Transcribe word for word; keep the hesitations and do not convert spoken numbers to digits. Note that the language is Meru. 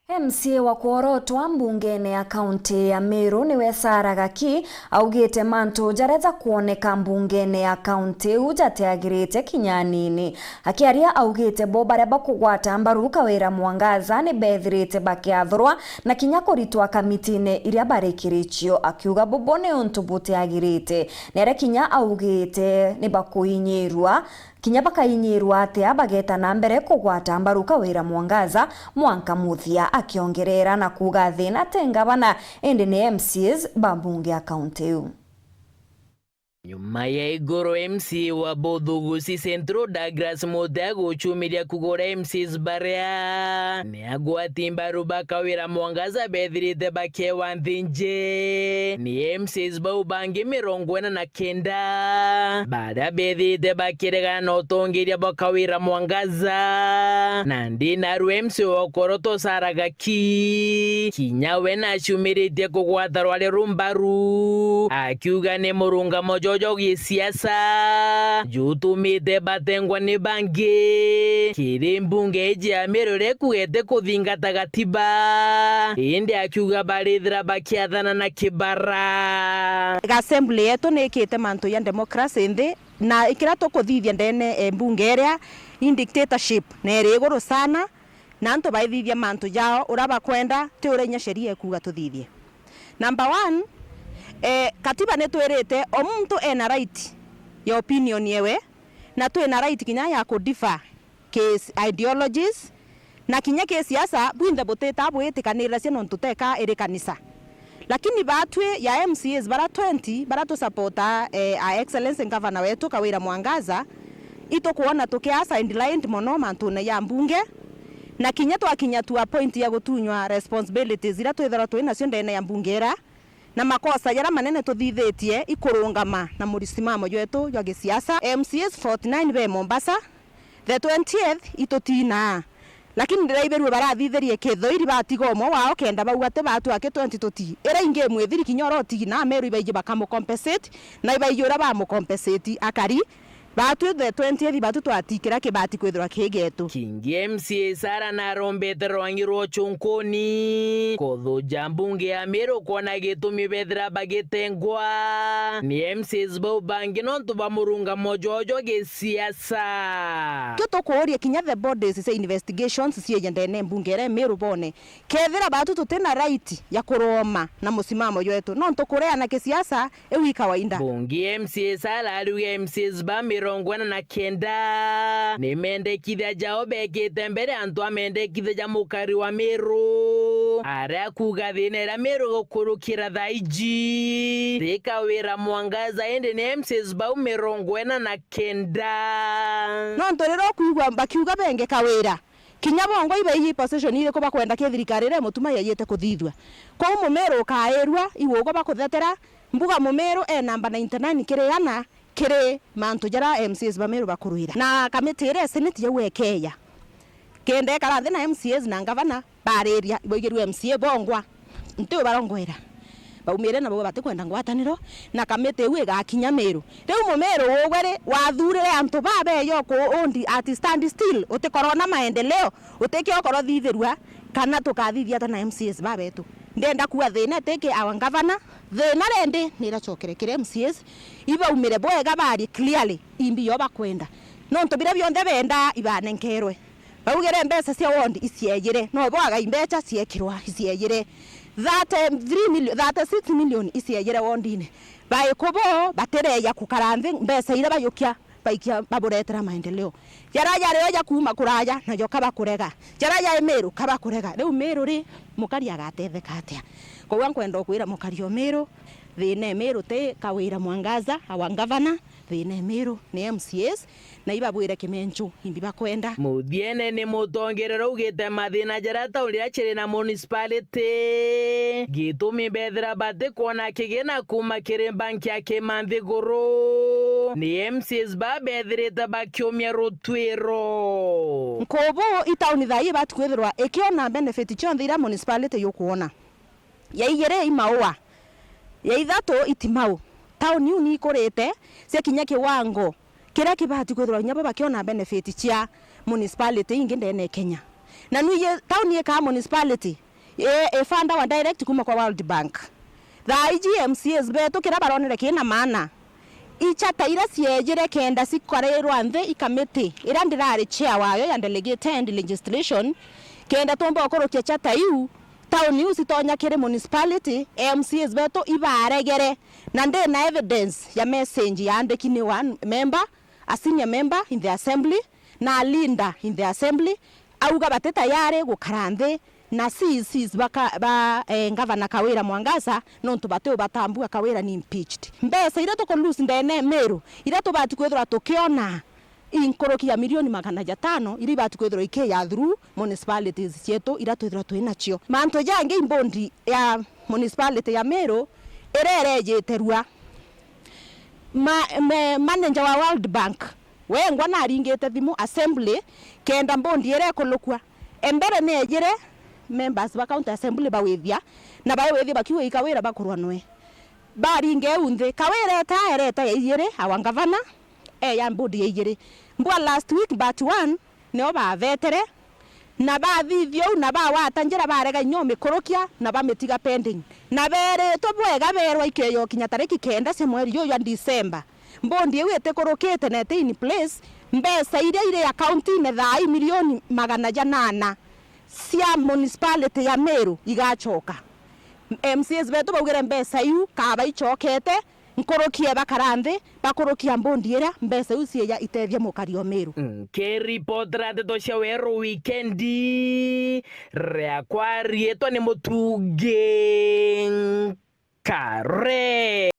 M C A wa kworotwa mbungene ya kaunti ya Meru niwe Sarah Gaki augite mantu jaria jakwoneka mbungene ya kaunti iu jatiagirite kinya anini. Akiaria augite bo baria bakugwata mbaru Kawira Mwangaza ni bethirite bakiathurwa na kinya kuritwa kamitine iria barikiricio, akiuga bubu ni untu butiagirite. Nere kinya augite ni bakuinyirwa, kinya bakainyirwa atia bageta na mbere kugwata mbaru Kawira Mwangaza mwanka muthia, akiongerera na kuuga thina ti ngavana, indi ni M C As ba mbunge ya kaunti iu. Nyuma ya iguru, M C A wa Buthugusi Central Douglas Mutea gucumiria kugura M C As baria ni agwati mbaru ba Kawira Mwangaza bethirite bakewa nthi nje. Ni M C As bau bangi mirongo ina na kenda baria bethirite bakiregana na utongeria bwa Kawira Mwangaza. Nandi naru M C A wa Koroto Sarah Gaki kinya we nacumiritie kugwata rwari rumbaru, akiuga ni murungamo jojo gisiasa jutumite batengwa ni bangi kiri mbunge iji ya Meru iria ikugete kuthingata gatiba, indi akiuga barithira bakiathana na kibara. Assembly yetu ni ikite mantu ya democracy nthi, na kiria tukuthithia ndene e mbunge iria, i dictatorship na iri iguru sana, na antu baithithia mantu jao uria bakwenda, ti uria inya sheria ikuuga tuthithie. Number one, eh, katiba nitwirite o muntu ena right ya opinion yewe, na twina right kinya ya ku differ ki ideologies, na kinya ki siasa, bwinthe butita bwitikanirira cia nontu teka iri kanisa. Lakini batwi ya M C As bara twenty bara tusupporta, eh, Her Excellency Governor wetu Kawira Mwangaza, itukwona tukia sidelined mono mantune ya mbunge, na kinya twakinya to a point ya gutunywa responsibilities iria twithirwa twi nacio ndene ya mbunge ira, na makosa jaria manene tuthithitie ikurungama na murisimamo jwetu jwa gisiasa. M C As forty nine be Mombasa, the twentieth itutinaa. Lakini ndiraibirue barathithirie kithoiri batiga umwe wao kenda bauga ti batu aki twenty tuti. Ira ingi mwithiri kinya ura utinaa, Meru ibaiji bakamucompensate, na ibaiji uria bamucompensate akari. Batu the twentieth batu twatikira kibati kwithirwa ki getu. Kingi M C A Sarah narombete rwangi rwa ucunkuni kuthuja mbunge ya Meru kwona gitumi bethira bagitengwa ni M C As bau bangi nontu bwa murungamo jwao jwa gisiasa. Kio tukuuria kinya the bodies cia investigations cieje ndene mbunge iria Meru bone kethira batu tutina right ya kuroma na musimamo jwetu, nontu kureana kisiasa iu i kawaida. Bungi M C A Sarah ariuga M C As ba mirongo ina na kenda ni mendekithia jao bekite mbere antu a mendekithia ja mukari wa Meru, aria kuuga thina iria Meru gukurukira thaa iji ti Kawira Mwangaza, indi ni M C As bau mirongo ina na kenda. Nontu riria ukwigua bakiuga benge Kawira, kinya bongwa ibaiji position iriku bakwenda ki thirikari iria mutuma yaijite kuthithua. Kou mumiru ukairua, iu ugo bakuthetera, mbuga mumiru e namba ninety nine kiri ana kiri mantu jaria M C As ba Meru bakurwira. Na kamiti iria e Senate yau ekeeja, kenda ikara nthi na M C As na ngavana, bariria, ibaigirue M C A bongwa. Nti ubarongwera. Baumire na bauga batikwenda ngwataniro, na kamiti iu igakinya Meru. Riu Mumiru ugwe ri, wathurire antu babeja uku undi ati stand still, utikorona maendeleo, utiki ukorwo thithirua, kana tukathithia ata na M C As babetu? Ndenda kuga thina ti ki our governor, thina rendi ni iracokere kiri M C As, ibaumire bwega, barie clearly imbi yo bakwenda. Nontu biria bionthe benda ibanenkerwe. Baugire mbeca cia ward iciejire, no bwaga imbeca ciekirwa iciejire. Thirty-three million, thirty-six million iciejire wardine. Baikubo batireja kukara nthi mbeca iria bajukia baikia baburetera maendeleo. Jaria jario ja kuuma kuraja, najo kabakurega. Jaria jai Meru, kabakurega. Riu Meru ri, mukari agatetheka atia? Koguo nkwenda ukwira mukari o Meru, thina e Meru ti Kawira Mwangaza, our governor, thina e Meru ni M C As, na ibabwire kimenchu imbi bakwenda. Muthiene ni mutongerera ugite mathina jaria tauni iria ciri na municipality gitumi bethira batikwona kigina kuuma kiri banki ya kiima nthiguru, ni M C As ba bethirite bakiumia rutwiro. Nkubu i tauni thaa ii ibati kwithirwa ikiona benefit cionthe iria municipality yukwona. Ya igiri i Maua, ya ithatu i Timau. Tauni iu ni ikurite cia kinya kiwango kiria kibati kwithirwa kinya bo bakiona benefit cia municipality ingi ndene e Kenya. Na nwiji town ikaa municipality, i, ifundawa direct kuma kwa World Bank. Thaa iji M C As betu kira baronere kina maana, ichata iria ciejire kenda cikarirwa nthi i kamiti iria ndirari chair wayo ya delegated legislation, kenda tumba gukurukia chata iu, town iu citonya kiri municipality, M C As betu ibaregere, na ndina evidence ya message yaandiki ni one member, a senior member in the assembly, na a leader in the assembly, auga bati tayari gukara nthi na C E Cs baka, ba, eh, Ngavana Kawira Mwangaza, nontu bati ubatambua Kawira ni impeached. Mbeca iria tuku lose ndene Meru, iria tubati kwithirwa tukiona, i nkuruki ya milioni magana jatano, iria ibati kwithirwa ikiya through municipalities cietu iria twithirwa twi nacio. Mantu jangi, i board ya municipality ya Meru iria irejite rua. Ma-, me-, manager wa World Bank wengwa naringite thimu assembly kenda board iria ikulukua. Mbere ni ejire members ba county assembly bawithia, na bawithia bakiuga i Kawira bakurwa nwe. Baringe u nthi, Kawira eta, ereta ya ijiri, our governor, e ya board ya ijiri. Mbua last week batch one, nio babetere, na bathithia uu, na bawata njira, barega inya umikurukia, na bamitiga pending. Na beritwe bwega, berwa ikeyo kinya tariki kenda cia mweri juju jwa December, board iu itikurukite na iti in place, mbeca iria iri account-ine thaa ii milioni magana janana cia municipality ya Meru igacoka. M C As betu baugire mbeca iu kaba icokete, nkuruki e bakara nthi, bakurukia board iria mbeca iu cieja itethia mukari o Meru. Nkiripotera ndeto cia Weru Wikendi, riakwa riitwa ni Mutungi Nkare.